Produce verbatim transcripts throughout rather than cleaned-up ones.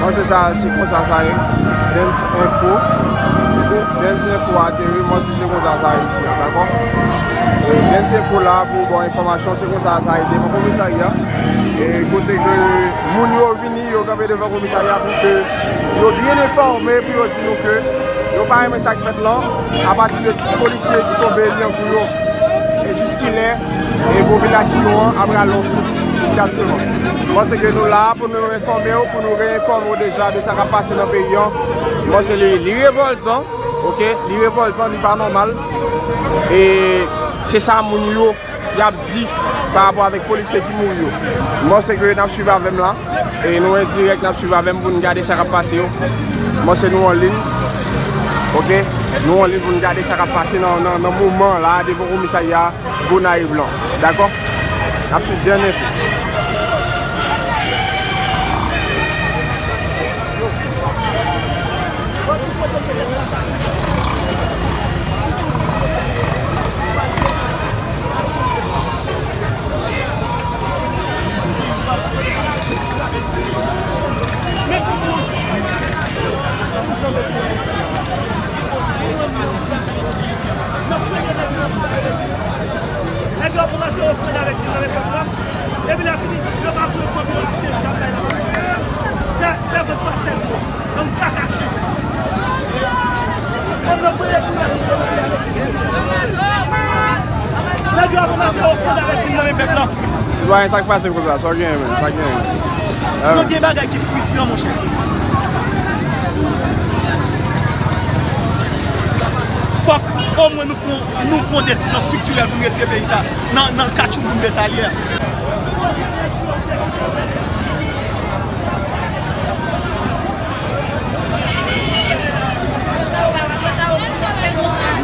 Se sa, se konsa sa ye. Dance Info. Dance Info ateri, mwen si se konsa sa ye isi a, dakò? E Dance Info la pou bon enfòmasyon, se konsa sa ye devan komisarya. E kote ke moun yo vini, yo kanpe devan komisarya pou ke yo byen enfòme, pou yo di nou ke yo pa renmen sa k fèt lan, apati de sis polisye ki tonbe li an kou yo. E jiskilè, e popilasyon an ap rale yon souf, egzakteman. Mwen se ke nou la pou nou enfòme w, pou nou reenfòme w deja de sa k ap pase nan peyi an. Mwen se li, li revòltan, oke? Li revòltan, li pa nòmal. E se sa moun yo y ap di pa rapò avèk polisye ki mouri yo. Mwen se ke n ap swiv avè m la. E nou an dirèk, n ap swiv avè m pou n gade sa k ap pase yo. Mwen se nou an liy. Oke? Nou an liy pou n gade sa k ap pase nan, nan, nan moman la devan komisarya Gonayiv lan. Dakò? N ap swiv dènye enfo. Nèg yo kòmanse ofrann avèk ti nan lepòk la. Epi lè fini, yo pa konn kòman yo achte zam bay lapolis. Fè, fè vòt pastè nou. Ann kakache. Nèg yo kòmanse ofrann avèk ti nan men pèp la. Sitwayen, sa k pase konsa? Sa w genyen menm? Sa k genyen? Ah. Nou gen bagay ki fristran, monchè. Fòk omwen nou pran, nou pran desizyon estriktirèl pou n retire peyi sa nan, nan katchouboum de sa l ye a.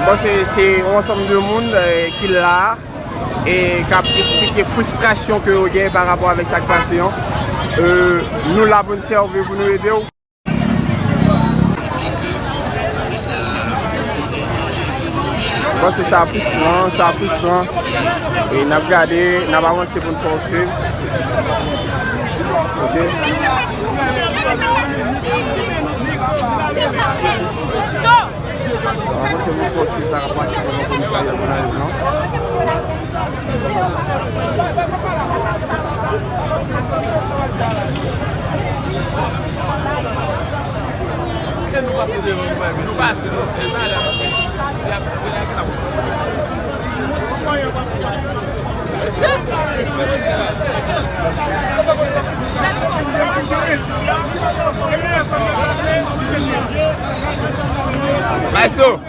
Bon, se, se yon ansanm de moun, eh, ki la e k ap eksplike fristrasyon ke yo gen pa rapò avèk sa k pase an. Eh, nou la pou n sèvi, pou nou ede w. Bon, se sa fristran, sa fristran. E n ap gade, n ap avanse pou n fè w swiv. Oke. N ap avanse pou n fè w swiv sa k ap pase nan komisarya Gonayiv lan. Maestro.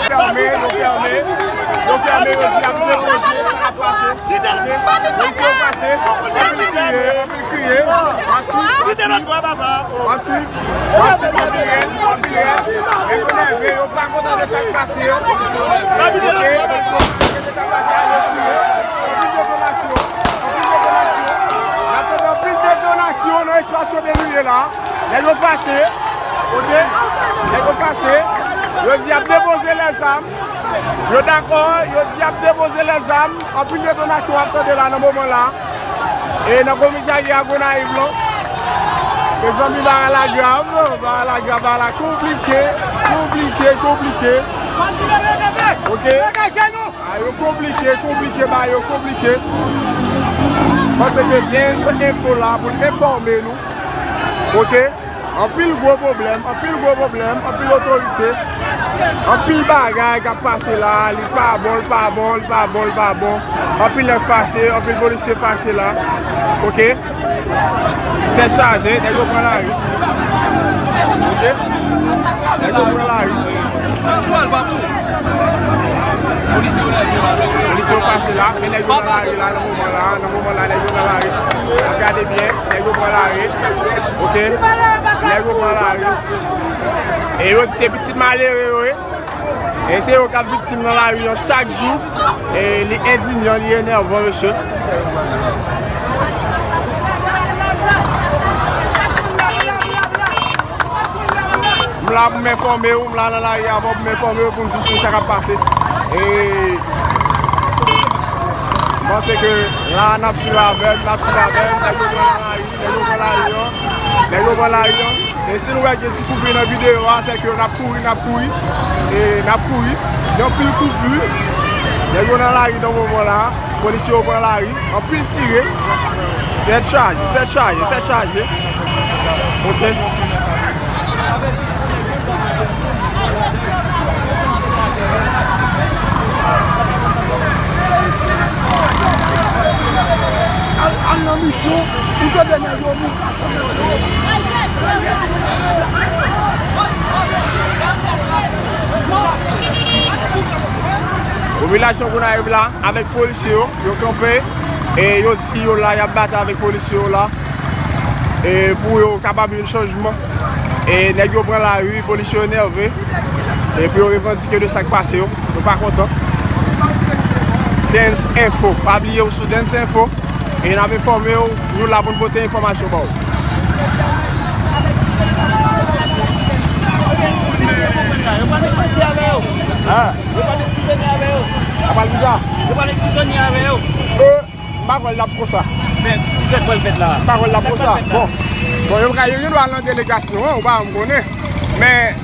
Fèmen, yo fèmen. Yo fèmen, yo di y ap depoze, sa k ap pase. Polisye yo pase, anpil kriye, anpil kriye. W ap swiv, w ap swiv, w ap swiv, anpil rèd, anpil rèd. Nèg yo nève, yo pa kontan de sa k pase. Oke, polisye yo pa kontan de sa k pase, yo tire. Anpil detonasyon, anpil detonasyon. N ap tande anpil detonasyon nan espas kote nou ye la. Nèg yo fache, oke? Nèg yo fache. Yo di y ap depoze lèzam. Yo dakò, yo di y ap depoze lèzam. Anpil detonasyon w ap tande la nan moman la. E nan komisarya Gonayiv lan. Mezanmi, bagay la grav, bagay la grav, bagay la konplike, konplike, konplike. Oke? Bagay yo konplike, konplike, bagay yo konplike. Paske Dance Info la pou l enfòme nou. Oke? Anpil gwo pwoblèm, anpil gwo pwoblèm, anpil otorite, anpil bagay k ap pase la, li pa bon, li pa bon, li pa bon, li pa bon. Anpil nèg fache, anpil polisye fache la. Oke? Tèt chaje, nèg yo pran lari. Oke? Nèg yo pran lari. Polisye yo pase la, men nèg yo nan lari la, nan moman la, nan moman la, nèg yo nan lari. N ap gade byen, nèg yo pran lari. Oke? Nèg yo pran lari. E yo di se pitit malere yo ye. E se yo k ap viktim nan lari an chak jou. E li endinyan, li enèvan, mesye. M la pou m enfòme w, m la nan lari a pou m enfòme w, pou m di w tout sa k ap pase. E m panse ke la n ap swiv avè m, n ap swiv avè m, nèg yo pran nan lari, nèg yo pran lari an, nèg yo pran lari an. E si nou wè gen ti koupi nan videyo a, se ke n ap kouri, n ap kouri, e n ap kouri. Gen anpil koupi, nèg yo nan lari nan moman la, polisye yo pran lari. Anpil tire. Tèt chaje, tèt chaje, tèt chaje. Oke. Al, al nan misyon, ou tande nèg yo, nou. Popilasyon Gonayiv la, avèk polisye yo, yo kanpe, e yo di yo la, y ap batay avèk polisye yo la, e pou yo kapab jwenn chanjman. E nèg yo pran lari, polisye yo enève, epi yo revandike de sa k pase yo, yo pa kontan. Dance Info, pa bliye w sou Dance Info, e n ap enfòme w, nou la pou n pote enfòmasyon ba w. Yo pa de prizonye avè yo. Ah. Yo pa de prizonye avè yo. Apa l bizar? Yo pa de prizonye avè yo. Euh, m pa kwè l ap konsa. Men, se kwè l fèt la. M pa kwè l ap konsa. Bon. Bon, yo ka, yo gen dwa al nan delegasyon an, ou pa janm konnen. Men,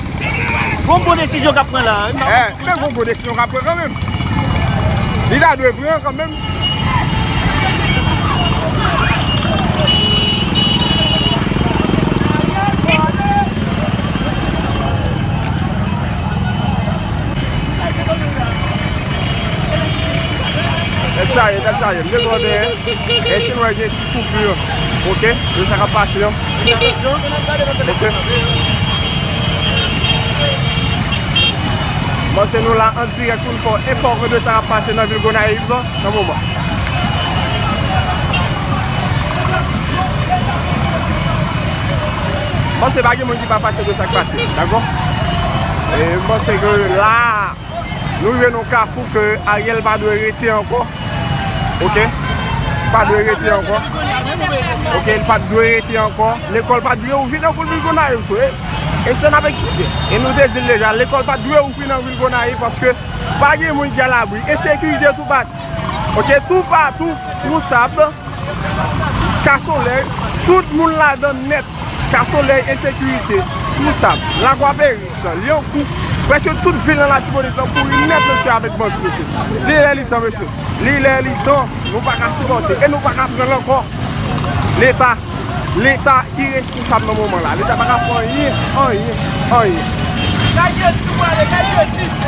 gon bon desizyon k ap pran la, wi. Eh, men gon bon desizyon k ap pran kanmenm. Li ta dwe pran kanmenm. Tèt chaje, tèt chaje. M te konn dèyè. E si nou wè gen ti koupi, oke? De sa k ap pase, oke? Bon, se nou la an dirèk pou n fè w enfòme de sa k ap pase nan vil Gonayiv nan moman. M panse pa gen moun ki pa fache de sa k pase, dakò? E m panse ke la, nou rive nan kafou ke Ariel pa dwe rete ankò. Oke? Pa dwe rete ankò. Oke, li pa t dwe rete ankò. Lekòl pa t dwe ouvri nan komin Gonayiv tou, e, e se n ap eksplike. E nou te di l deja, lekòl pa t dwe ouvri nan vil Gonayiv paske pa gen moun ki alabri. Ensekirite tou pati. Oke, toupatou, twou sab, Ka Solèy, tout moun ladan nèt. Ka Solèy, ensekirite, twou sab, Lakwa Peris, Lyankou, prèske tout vil nan Latibonit lan kouri nèt, mesye, avèk bandi, mesye. Li lè li tan, mesye. Li lè li tan, nou pa ka sipòte e nou pa ka pran l ankò. Leta, Leta iresponsab nan moman la. Leta pa ka fè anyen, anyen, anyen. Kay Jezi nou prale, kay Jezi.